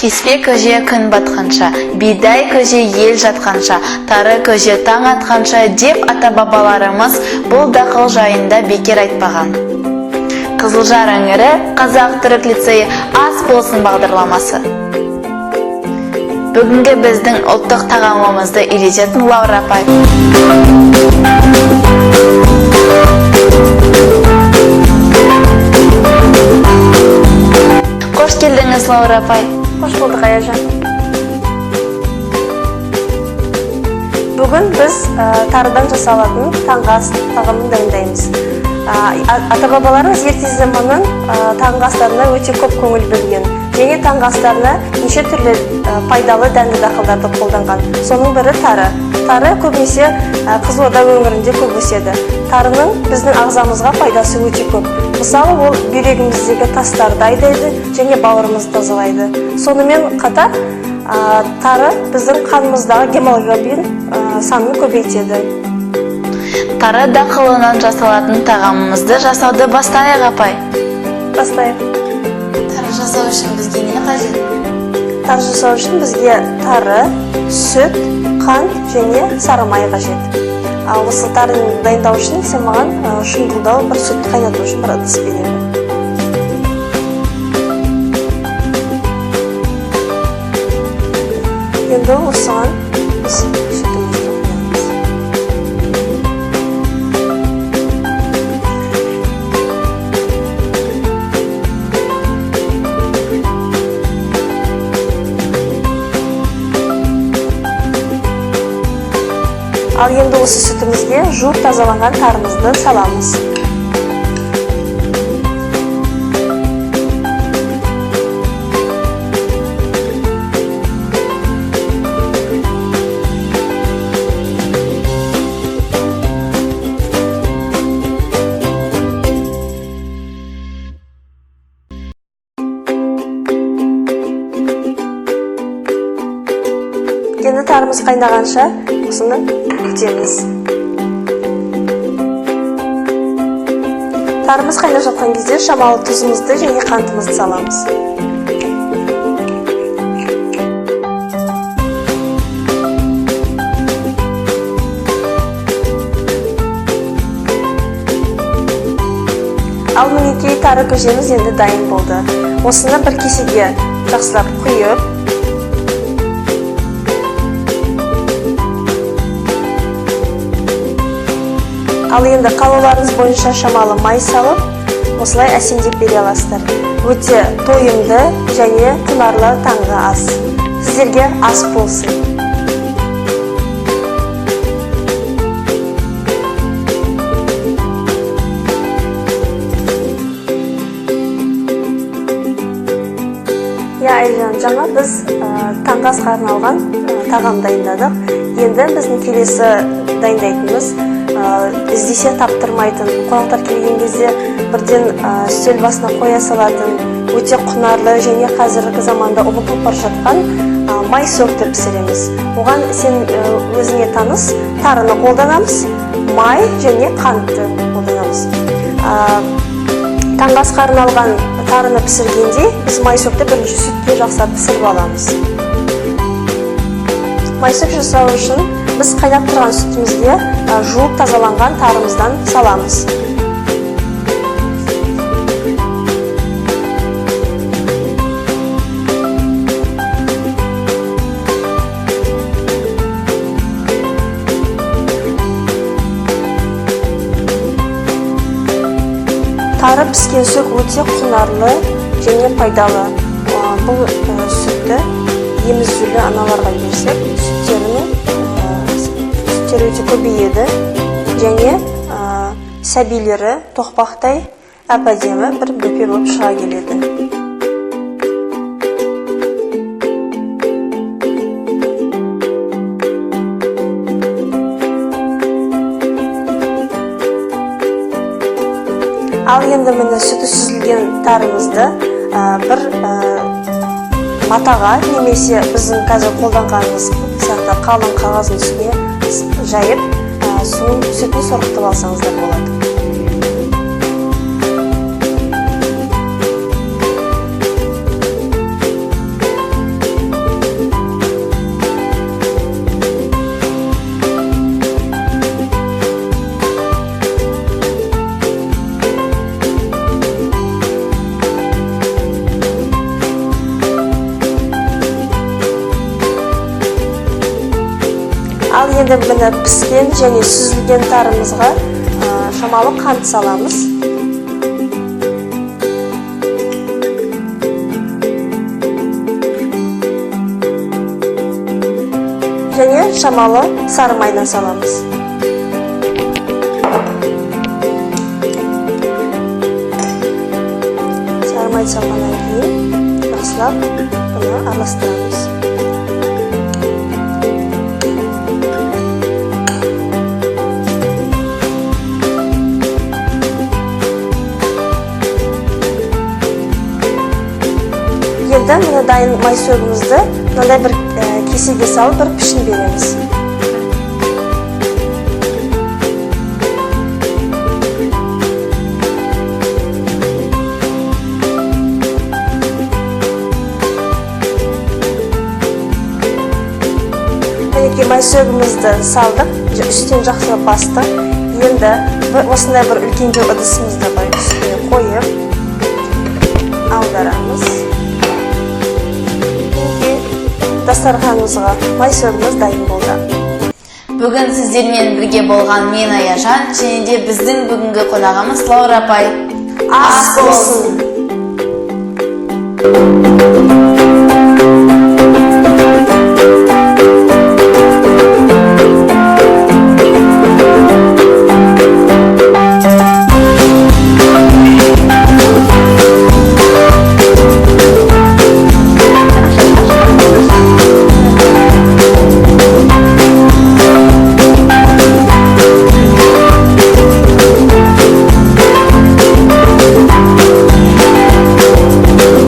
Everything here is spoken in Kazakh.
Кеспе көже күн батқанша, бидай көже ел жатқанша, тары көже таң атқанша деп ата-бабаларымыз бұл дақыл жайында бекер айтпаған. Қызылжар өңірі Қазақ-түрік лицейі «Ас болсын» бағдарламасы. Бүгінгі біздің ұлттық тағамымызды үйрететін Лаура апай. Қош келдіңіз, Лаура апай. Қош болдық, Аяжан. Бүгін біз тарыдан жасалатын таңғы ас тағамын дайындаймыз. Ата-бабаларымыз ерте заманнан таңғы астарына өте көп көңіл бөлген және таңғы астарына неше түрлі пайдалы дәнді дақылдарды қолданған. Соның бірі тары. Тары көбінесе Қызылорда өңірінде көп өседі. Тарының біздің ағзамызға пайдасы өте көп. Мысалы, ол бүйрегіміздегі тастарды айдайды және бауырымызды тазалайды. Сонымен қатар тары біздің қанымыздағы гемоглобин санын көбейтеді. Тары дақылынан жасалатын тағамымызды жасауды бастайық, апай. Бастайық. Тары жасау үшін бізге не қажет? Тары жасау үшін бізге тары, сүт, қант және сары май қажет. Осы тарыны дайындау үшін сен маған шұңқылдау бір сүтті қайнату үшін бір ыдыс беремін. Енді осыған біз сүтімізді құямыз. Ал енді осы сүтімізге жуып тазаланған тарымызды саламыз. Енді тарымыз қайнағанша осыны күтеміз. Тарымыз қайнап жатқан кезде шамалы тұзымызды және қантымызды саламыз. Ал мінекей, тары көжеміз енді дайын болды. Осыны бір кесеге жақсылап құйып, ал енді қалауларыңыз бойынша шамалы май салып, осылай әсемдеп бере аласыздар. Өте тойымды және құнарлы таңғы ас. Сіздерге ас болсын. Иә, Айжан, жаңа біз таңғы асқа арналған тағам дайындадық. Енді біздің келесі дайындайтынымыз, іздесе таптырмайтын, қонақтар келген кезде бірден үстел басына қоя салатын, өте құнарлы және қазіргі заманда ұмытылып бара жатқан майсөкті пісіреміз. Оған сен өзіңе таныс тарыны қолданамыз, май және қантты қолданамыз. Таңғы асқа арналған тарыны пісіргенде біз майсөкті бірінші сүтке жақсылап пісіріп аламыз. Майсөк жасау үшін біз қайнап тұрған сүтімізге жуып тазаланған тарымыздан саламыз. Тары піскен сөк өте құнарлы және пайдалы. Бұл сүтті емізулі аналарға берсек, сүттері өте көбейеді және сәбилері тоқпақтай әп-әдемі бір бөпе болып шыға келеді. Ал енді міне сүті сүзілген тарымызды бір матаға немесе біздің қазір қолданғанымыз сияқты қалың қағаздың үстіне жайып, сүтін сорғытып алсаңыздар болады. Енді міне, піскен және сүзілген тарымызға шамалы қант саламыз. Және шамалы сары майдан саламыз. Сары майды салғаннан кейін жақсылап бұны араластырамыз. Енді міне, дайын майсөгімізді мынандай бір кесеге салып, бір пішін береміз. Мінекей, майсөгімізді салдық, үстінен жақсылап бастық. Енді осындай бір үлкендеу ыдысымызды былай үстіне қойып аударамыз. Мінекей, дастарханымызға майсөгіміз дайын болды. Бүгін сіздермен бірге болған мен, Аяжан, және де біздің бүгінгі қонағымыз Лаура апай. Ас болсын!